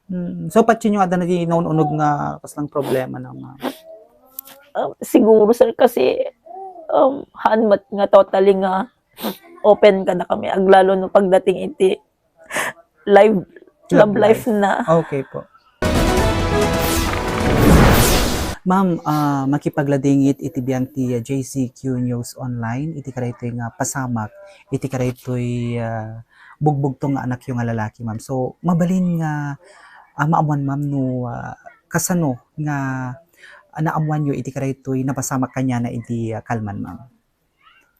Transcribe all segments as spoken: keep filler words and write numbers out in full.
Mm. So, patyenyo nga adda na ti naun-unog nga kaslang problema na nga. Um, siguro, sir, kasi, um, haan met nga totally nga open kadakami, aglalo no pagdating iti live, love, love life, life na. Okay po. Ma'am, ah, makipagladingit iti biag ti, ah, J C Q News Online, iti karaytoy nga pasamak, iti karaytoy, ah, bugbugtong nga anakyo nga lalaki, ma'am. So, mabalin nga, ah, maamuan, ma'am, no, ah, kasano nga, ah, naamuanyo iti karaytoy napasamak kaniana idi, ah, kalman, ma'am?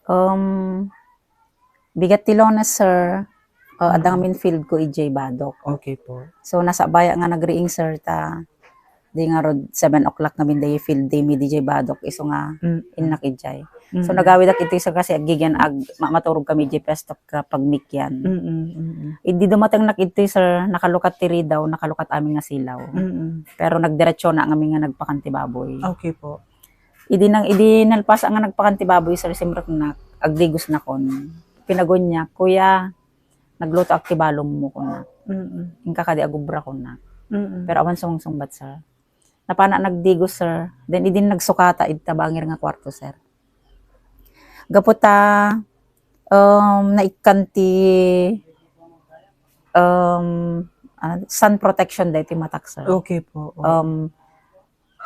Um, bigat ti Lones, sir. Uh, adda ngamin field ko idiay Badoc. Okay po. So, nasabaya nga nagriing, sir, ta di ngarud seven o'clock ngamin day field day mi idiay Badoc, isu nga Mm. innak idiay. So, Mm. nagawidak iti, sir, kasi agigan ag-, ma-, maturog kami idiay pwesto ka pagmikian. Mm, mm, mm. Idi dumatengnak idtoy, sir, nakalukat ti ridaw, nakalukat amin nga silaw. Mm. Pero nagdiretsyo na ngamin nga nagpakan ti baboy. Okay po. Idi nang, idi nalpas nga nagpakan ti baboy, sir, simreknak, agdigosnakon. Pinagunyak, "Kuya, naglutoak ti balong mo," kunak. Mm. "Inka kadi agubra," kunak. Mm. Pero awan sumungsungbat, sir. Napana nagdigos, sir. Then, idin nagsukata ita bangir nga kwarto, sir. Gapu ta, um, naikkan ti, um, ah, sun protection daytoy matak, sir. Okay po. Oh. Um,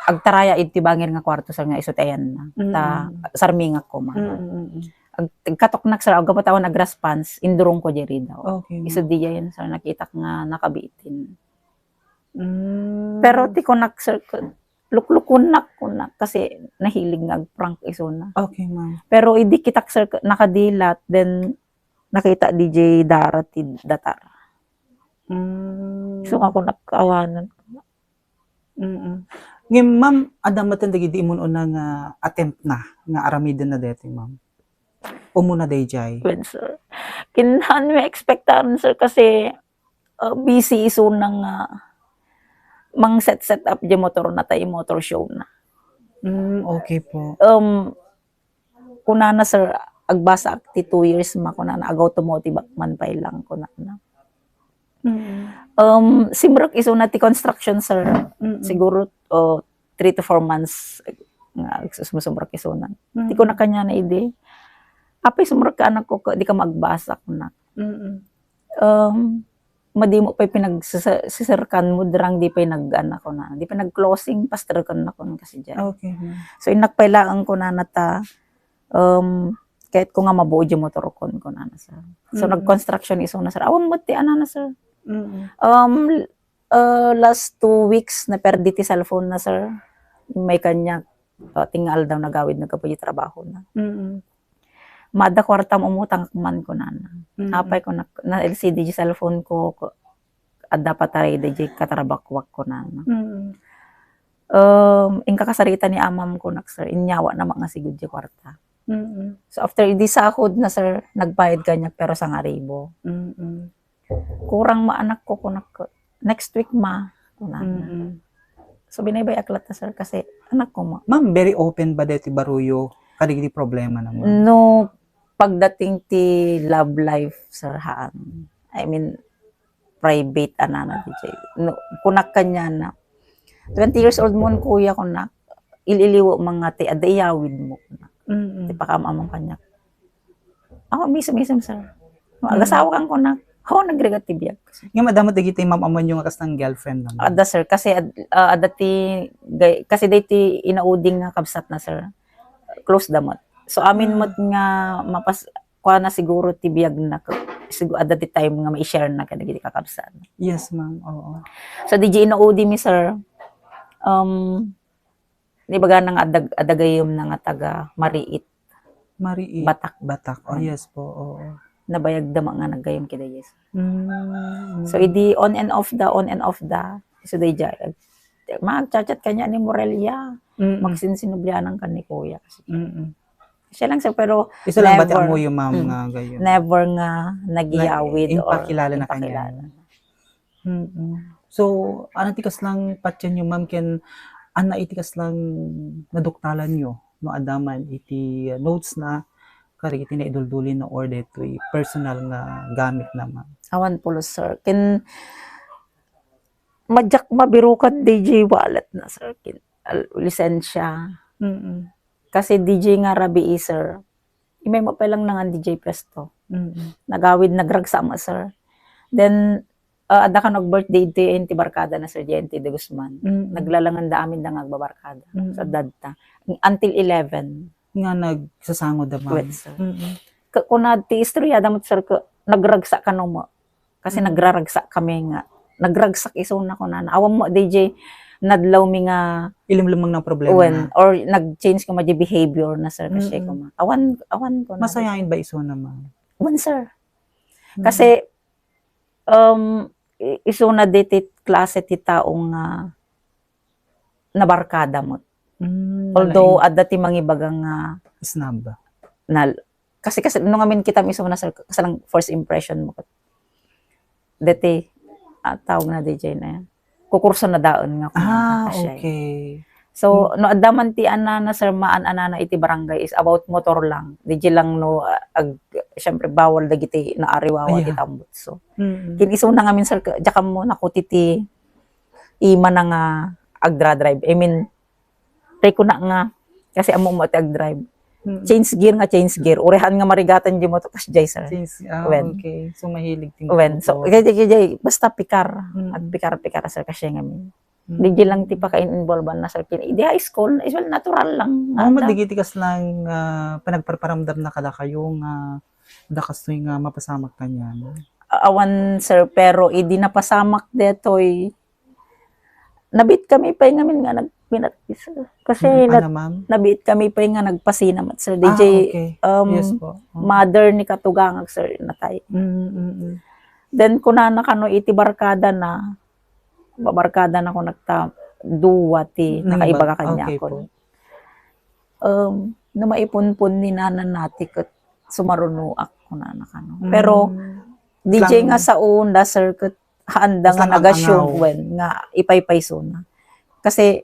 agtaraya iti bangir nga kwarto, sir, nga isu ti ayanna. Ta, Mm. sarmingak koma. Mm, mm, mm. Ag-, agkatoknak, sir, gapu ta awan nag-response, indurongko diay ridaw. Okay. Isu diay, sir, nakitak nga nakabiitin. Mm. Pero ti kunak, sir, ku-, luklukonnak, kunak, kasi nahilig nga agprank isuna. Okay, ma'am. Pero idi kitak, sir, ku-, nakadilat, then nakita diay dara ti datar. Mm. So, nga kunak, awanan. Mm. Ngem, ma'am, adda met dagiti immun-una nga attempt na, nga aramiden na daytoy, ma'am? Umuna daydiay. Well, sir. Kinhan mi expectaran, sir, kasi, uh, busy isuna nga mang set, set up diay motor na tayo, motor show na. Mm, okay po. Um, kunana, sir, agbasaak ti two years ma, kunana, ag-automotive ak man pay lang, kunana. Mm. Um, simrek isuna ti construction, sir. Mm. Siguro, oh, three to four months nga sumsumrek isuna. Mm. Ti kunak kaniana idi, "Apay, sumrek ka, anakko, ka, di ka magbasa," kunak. Mm. Um, "Madi mo pay pinagsisa-, siserkan mo, dirang di pay nag-, ano, kunana, di pay nag-closing, pasterken na," kun kasi diay. Okay, ma'am. So, innak pay laeng kunana ta, um, "Kayatko nga mabuo diay motorkon," kunana, sir. So, Mm. nag-construction isuna, sir. Awan met ti anana, sir. Mm. Um, uh, last two weeks, naperdi ti cellphone na, sir. May kaniak, uh, tingal daw nagawid na gapu di trabaho na. Mm. "Maadda kuartam, umutangak man," kunana. Mm. "Apay," kunak, "na-L C D di cellphone ko, ko, adda pataray da di katrabakuak," kunana. Mm. Um, "Inka kasarita ni amam," kunak, sir. Inyawana nga sigud di kuarta. Mm. So, after idi sahod na, sir, nagbayad kaniak, pero sangaribo. Mm. "Kurang ma, anakko," kunak, "next week ma," kunana. Mm. So, binaybay-ak latta, sir, kasi anakko ma. Ma'am, very open ba deti baruyo kadagiti problema na, ma'am? No, pagdating ti love life, sir, haan. I mean, private, anana, di jay. No, kunak kaniana, "Twenty years old mon, kuya," kunak. "Il-iliwem man nga ti adda iyawid mo," kunak. Mm. Ti pakaam-amam kaniak. Ako, misem-isem, sir. Mm. "Agasawa kan," kunak. "Ho, nagrigat ti biag." Nga madamot dagiti ma'am-ammonyo nga kastan girlfriend na, ma'am? Adda, sir, kasi ad-, ah, adda ti gay-, kasi daytoy inaudi nga kabsat na, sir. Close da met. So, amin Mm. met nga mapas-, kuana siguro ti biag na, sigu-, adda ti time nga ma-share na kadagiti kakabsat. Yes, ma'am. Oo. So, di jay inaudi mi, sir. Um, di baga na nga adda, adda gayyem na nga taga Mariit. Mariit. Batak. Batak. Oh, Mm. Yes po. Oo. Nabayag da nga naggayyem kidaydi, sir. Mm. So, idi on and off da, on and off da. So, daydiay, mag-chat-chat kaniak ni Morelia. Mm. Magsinsinublianan kan ni Kuya. Kasi, Mm. siya lang, sir, pero Isu lang ba ti never, ammoyo, ma'am, mm, nga gayyem? Never nga nagyawid Na-, or impakilala na impakilala. Kaniana. Mm. So, ania ti kaslang patienyo, ma'am, ken ania iti kaslang naduktalanyo no adda man iti notes na kadagiti naiduldulin na or daytoy personal nga gamit na, ma'am? Awan pulos, sir. Ken Madiak mabirukan D J wallet na, sir. Kin-, al-, lisensya. Mm-mm. Kasi D J nga rabii, sir. Immay mo pa lang nangan D J pwesto. Mm-mm. Nagawid, nagragsa mo, sir. Then, ah, adda kano ag-birthday iti, iti barkada na, Sir J N T de Guzman. Mm-mm. Naglalanganda amin da nga agbabarkada. Mm-mm. Sa dadta. Until eleven. Nga nagsasangod da, ma'am. Wait, sir. Mm-mm. Ka-, kuna ti istorya da mo, sir, ka-, nagragsa kano mo. Kasi Mm. nagraragsak kami nga. Nagragsak isuna ko na. Awan mo, D J, nadlaw mi nga Ilimlimang ng problema wen, na. Or nag-change ko ma di behavior na, sir, kasi Mm-mm. ko ma. Awan, awan ko na. Masayain ba isuna, ma'am? Wen, sir. Mm. Kasi, um, i-, isuna di ti klase ti tao nga nabarkada mo. Mm, Although, nalaing. Adda ti mangibaga nga Snob. Nal-, kasi, kasi, no ngamin kita mismo na, sir, kasi lang first impression mo. Deti, ah, tawag na D J na yan. Kukurso na daon nga kung Ah, ano, kasi. Okay. So, Hmm. no adda man ti anana, sir, maan anana iti barangay is about motor lang. D J lang no, ah, ag-, syempre, bawal dagiti naariwawa ti Ayan. tambutso. Mm-mm. Kin isuna ngamin, sir, ka-, diak ammo nakuti ti ima na nga agdra-drive. I mean, tay kuna nga, kasi ammo mo ti agdrive. Mm. Change gear nga change gear. Uray haan nga marigatan di motor, kas jay, sir. Change, ah, Wen. Okay. So, mahilig ti Wen. So, motor. Kay, kay, kay, basta pikar. Mm. At pikar, pikar, sir, kasi ngamin. Mm. Di di lang ti pakain-involvean na, sir. Kin-, di high school, is well, natural lang. Oh, Nata. Madigiti kas lang, ah, panagparparamdam na kada kayo nga da kastoy nga mapasamak kaniana? Awan, sir, pero idi napasamak detoy, nabiit kami pay ngamin nga nagpinat-, sir. Kasi Mm, nat-, ano, ma'am? Nabiit kami pay nga nagpasinamat, sir. Ah, D J, okay. Um, Yes po. Oh. Mother ni Katugangag, sir, natay. Mm, mm, mm. Then, kunana kano iti barkada na, babarkada na ko nagta-, dua ti Nang nakaibaga iba-, kanya okay ko. Po. Um, no maipunpon ni nana nati ket sumarunoak, kunana kano. Mm. Pero, D J Lang nga sao da, sir, ket haanda nga Basta nag-assume ang-angaw. Wen nga ipaypaysona. Kasi,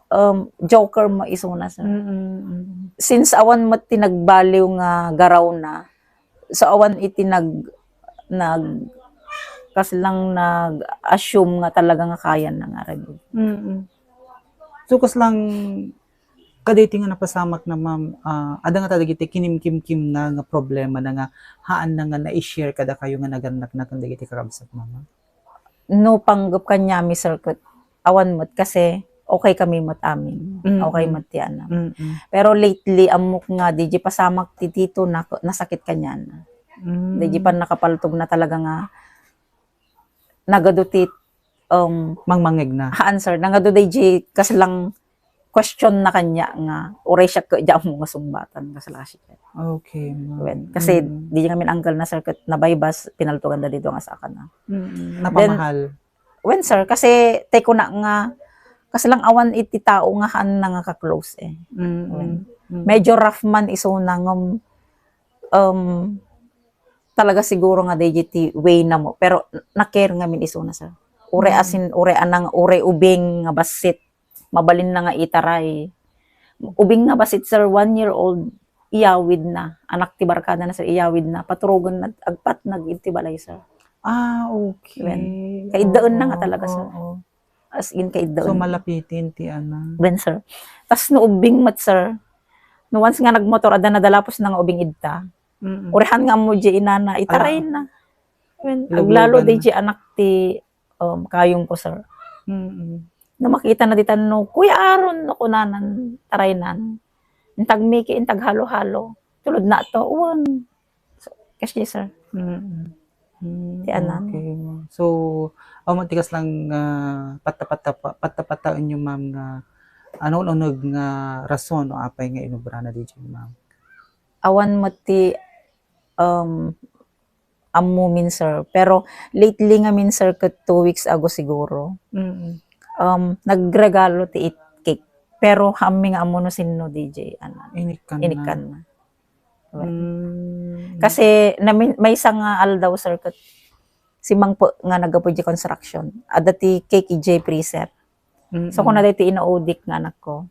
um, joker mo isuna, sir. Mm, mm, mm. Since awan met ti nagbaliw nga garaw na, so awan iti nag-, nag-, kas lang nag-assume nga talaga nga kayan na nga ragid. Mm. So, kas lang, kadaytoy nga napasamak na, ma'am, ah, adda nga ta dagiti kinimkimkimna nga problema na nga haan na nga na-share kada kayo nga nagannakna ken dagiti kakabsat, ma'am? No panggep kaniami, sir, ket awan met kasi okay kami met amin. Mm. Okay met ti anam. Mm. Pero lately, ammok nga, D J pasamak ti tito na, nasakit kaniana. Mm. D J pan nakapaltog na talaga nga nagadu ti, um, Mangmangeg na. Haan, sir. Nagadu D J kas lang question na kanya nga, uray siya ket diak ammo nga sungbatan, kasla siya. Okay, ma'am. Wen, kasi Mm. di ngamin uncle na, sir, ket nabaybas, pinaltugan da dito nga saka na. Mm. Then, napamahal. Wen, sir, kasi tay kuna nga, kasi lang awan iti tao nga haan na nga ka-close eh. Mm. Wen. Mm. Medyo rough man isuna ngem, um, talaga siguro nga daydi ti way na mo, pero na-care ngamin isuna, sir. Uray Mm. asin, uray anang, uray ubing nga bassit, mabalin na nga itaray. Ubing nga bassit, sir, one year old, iyawid na. Anak ti barkada na, sir, iyawid na. Paturogen na, agpatnag iti balay, sir. Ah, okay. Wen. Kaiddaen na nga Oo, talaga, sir. Oo. As in, kaiddaen. So, malapitin ti ana. Wen, sir. Tas no ubing met, sir, no once nga nagmotor, adda nadalapos na nga ubing idta. Mm-mm. Uray haan nga ammo di inana, itaray Ala. na. Wen, Iluglugan aglalo na. Di di anak ti um, kayong ko, sir. Mm. No makita na ditan no, "Kuya Aaron," no kunanan, taraynan. Intag Miki, intag halo-halo. Tulod na to, uwan. So, kasi, sir. Mm. Mm, Ti anan. Okay, ma'am. So, awan ti kas lang, ah, patta-patta-, patta-pattaen nyo, ma'am, nga ano, uneg nga rason o apay nga inubra na di dyan, ma'am? Awan mo ti, um, ammumin, sir. Pero lately ngamin, sir, ket two weeks ago siguro, Mm. um, nagregalo ti it-, cake. Pero haanmi nga ammo no sinno, D J, ano, Inikkan na. Inikkan na. Well, Mm. kasi namin, maysa nga aldaw, sir, ket simmangpet nga naggapu di construction. Adda ti cake idiay freezer. Mm-mm. So, kuna daytoy inaudik nga anakko.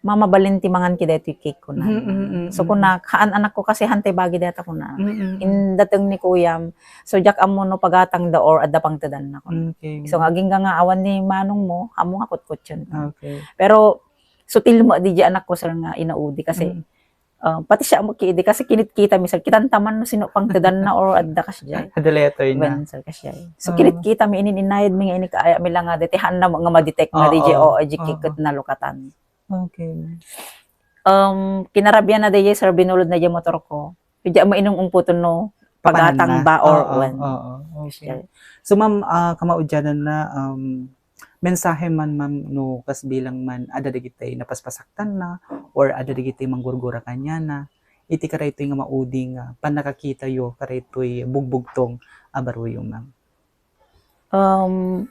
"Ma, mabalin ti mangan ki daytoy cake," kuna. Mm, mm, mm, So, mm. kuna, "Haan, anakko, kasi hantay bagi dayta," kuna. Mm, mm, mm. Indateng ni kuyam, so, diak ammo no pagatangda or adda pangtedanna, kuna. Okay. So, agingga nga awan ni manong mo, ammo nga kutkutyon. Okay. Pero, sutil met diay anakko, sir, nga inaudi kasi, Mm. ah, pati siya ammo ki idi kasi kinitkita mi, sir. Kitantaman no sino pangtedanna or adda kasdiay. Adda letoy na. Wen, sir, kasdiay. So, Ah. kinitkita mi, inin-inayad mi nga ini kaaya mi lang nga deti, haanna nga ma-detect nga Oo, diay, oo, diay oo. kiket nalukatan. Okay. Um, kinarabian na diay, sir, binulod na diay motor ko. Diay mainum umputon no Papanan pagatang na. ba or Oo, wen. oo, okay. Siya. So, ma'am, ah, kamaudianan na, um, mensahe man, ma'am, no, kas bilang man, adda dagiti napaspasaktan na, or adda dagiti manggurgura kaniana, iti karaytoy nga maudi nga pannakakitayo karaytoy bugbugtong a baruyo, ma'am. Um,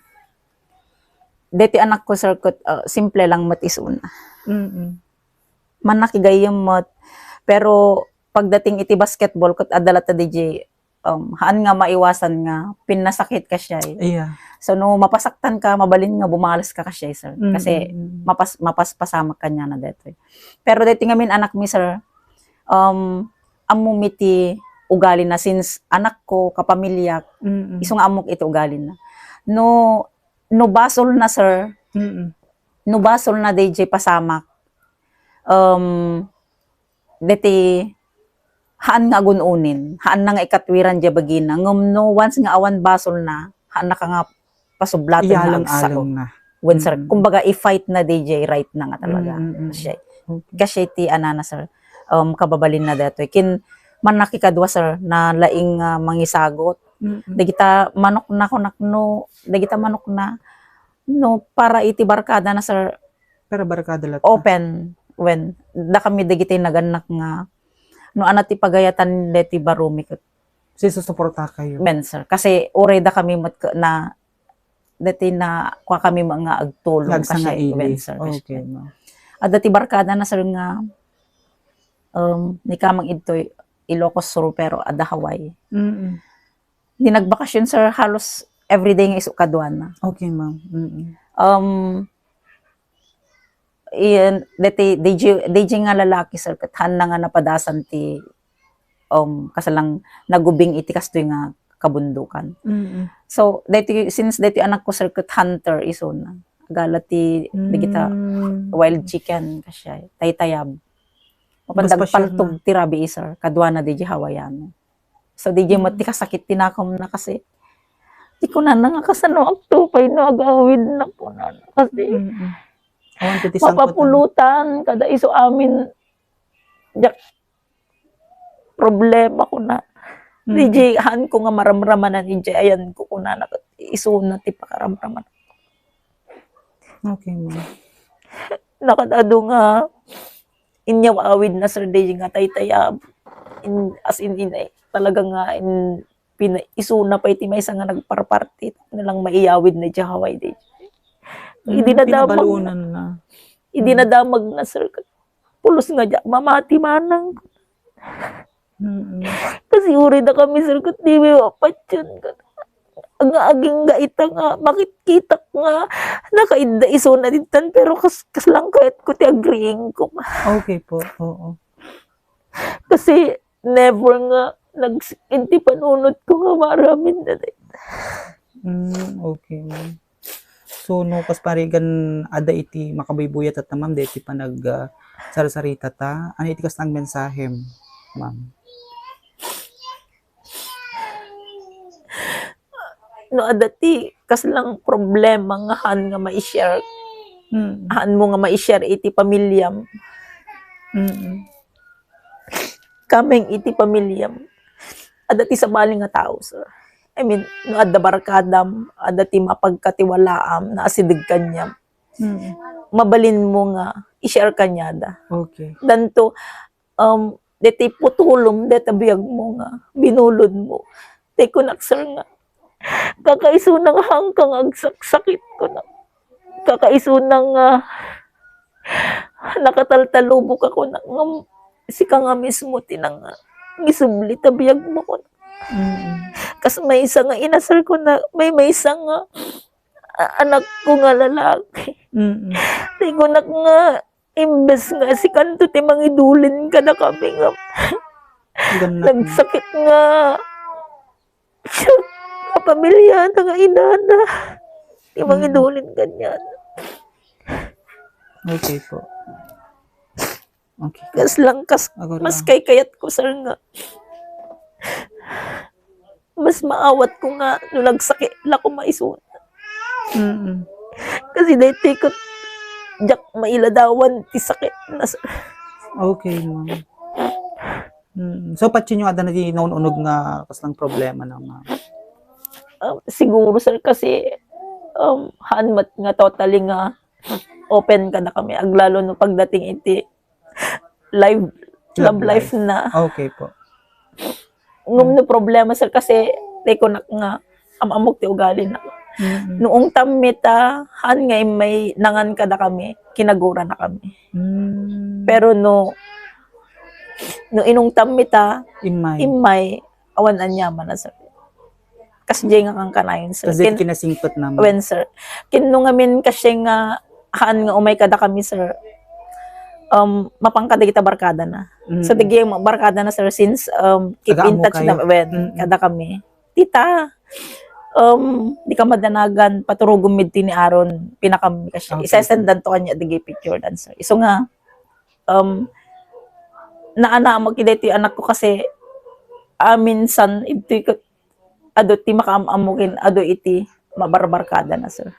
deti anakko, sir, ket, ah, simple lang met isuna. Mm-mm. Mannakigayyem met, pero pagdating iti basketball, ket adda latta diay, um, haan nga maiwasan nga pinnasakit kasdiay. Iya. So, no mapasaktan ka, mabalin nga bumales ka kasdiay, sir. Mm, Kasi mm, mm. mapas-, mapaspasamak kaniana detoy. Pero deti ngamin anak mi, sir, um, ammo mi ti ugali na since anak ko, kapamilyak, Mm-mm. isu nga ammok iti ugali na. No, no basol na, sir, Mm-mm. no basol na diay pasamak, um, deti haan nga agun-unin, haan na nga ikatwiran diay bagina. Ngem no once nga awan basol na, haan na ka nga pasublaten nga Iyaleng-aleng agsao. na. Wen, sir. Mm-mm. Kumbaga, i-fight na diay right na nga talaga. Mm-mm. Kasdiay. Okay. Kasdiay ti anana, sir. Um, kababalin na daytoy. Kin, mannakikadua, sir, na laing, ah, mangisagot. Mm-mm. Dagita manok na kunak no, dagita manok na, no, para iti barkada na, sir. Pero barkada latta. Open. Wen, dakami dagiti nagannak nga, no, ania ti pagayatan deti barumi ket Sisusuportakayo. Wen, sir. Kasi uray dakami met ke-, na, deti na, kuakami met nga agtulong Nga agsanga kasi, ili. wen, sir, kasi Okay, ma'am. Adda ti barkada na, sir, nga, um, ni kamang idtoy Ilocos Sur, pero adda Hawaii. Mm-mm. Di nagbakasyon, sir, halos everyday nga isu kaduana. Okay, ma'am. Mm-mm. Um, Iyan, deti, diay, diay nga lalaki, sir, ket haanna nga napadasan ti, um, kasla nga nagubing iti kastoy nga kabundukan. Mm. So, deti, since deti anak ko, sir, ket hunter isuna. Agala ti, dagita Mm. wild chicken, kasdiay, taytayab. Mapan Mas pasyal dagpaltog na. ti rabii, sir, kaduana diay Hawaiano. So, diay met Mm. ti kasakit ti nakem na kasi. Ti kunana nga kasano agtupay no agawid na kunana. Kasi Mm-mm. Awan ti, ti sangkot, ano? mapapulutan, kada isu amin, diak problema kuna. Mm. Diay haan ko nga maramramanan, diay ayan ko kunana, isuna ti pakaramraman. Okay, ma'am. Nakadado nga, inyaw-awid na, sir, diay nga taytayab. In, as in, in, eh, talaga nga, in, pina-, isuna pay ti maysa nga nagparparti, na lang maiyawid na diay Hawaii diay. Mm, Idi nadamag na. pinabalunan na. Idi Mm. nadamag na, sir, ket pulos nga diak mamati manang. Mm. Kasi uray dakami, sir, ket di mi mapatien. Nga agingga ita nga makitkitak nga nakaidda isuna ditan, pero kas-, kasla kayat ko ti agriing ko. Okay po, oo. Kasi never nga nagsikid ti panunot ko nga maaramid na dayta. Mm, okay, ma'am. So, no, kas parigan, adda iti makabuybuyat at, ma'am, dayta panag, ah, sarsarita ta. Ano iti kasta nga mensahem, ma'am? No, adda ti kasla nga problema nga haan nga mai-share. Mm. Haan mo nga mai-share iti pamilyam. Mm. Coming iti pamilyam. Adda ti sabali nga tao, sir. I mean, no adda barkadam, adda ti mapagkatiwalaam, naasideg kaniam. Mm. Mabalin mo nga i-share kaniada. Okay. Danto, um, deti putulom, deta biag mo nga, binulod mo. Ti kunak, sir, nga, kakaisuna nga haan ka nga agsaksakit, kunak. Kakaisuna nga nakataltalubok ako na, nga sika nga mismo ti nang-, gisubli ta biag mo, kunak. Mm. Kas maysa nga ina, sir, kuna, may maysa nga, a-, anak ko nga lalaki. Mm. Ti kunak nga, Imbes nga sikanto ti mangidulin kadakami nga nagsakit nga siya, kapamilya na nga inana. Ti mangidulin kanyan. Okay po. Okay. Kas lang, kas, mas kaykayat ko, sir, nga mas maawat ko nga no nagsakit la ko maisuna. Mm. Kasi daytoy ko, diak mailadawan ti sakit na, sir. Okay, ma'am. Mm. So, patien nga adda na ti naun-unog nga kaslang problema na, ma'am? Ah, siguro, sir, kasi, um, haan met nga totally nga open kadakami, aglalo no pagdating iti live, love life na. Okay po. Ngem no problema, sir, kasi ti kunak nga am-ammok ti ugali na. Mm. No ungtam mi ta, haan nga immay nangan kadakami, kinagura na kami. Mm. Pero no, no inungtam mi ta, Immay. immay, awan aniaman na, sir. Kasdiay nga kankanayon, sir. Kasi Kin- kinasingpet naman. Wen, sir. Kinno ngamin kasi nga haan nga umay kadakami, sir. Um, mapan kadagita barkada na. Mm. So, dagiti barkada na, sir, since, um, keep in Taga-amo touch kayo. na, wen, Mm-mm. kadakami. Tita, um, dika madanagan, paturogom mi ditoy ni Aaron, pinakami kasi. Okay. Isa-sendan to kanya dagiti picture dan, sir. Isu nga, um, naanamag iti daytoy anak ko kasi, ah, minsan, iti ko, adu ti makaam-ammo ken adu iti mabarbarkada na, sir.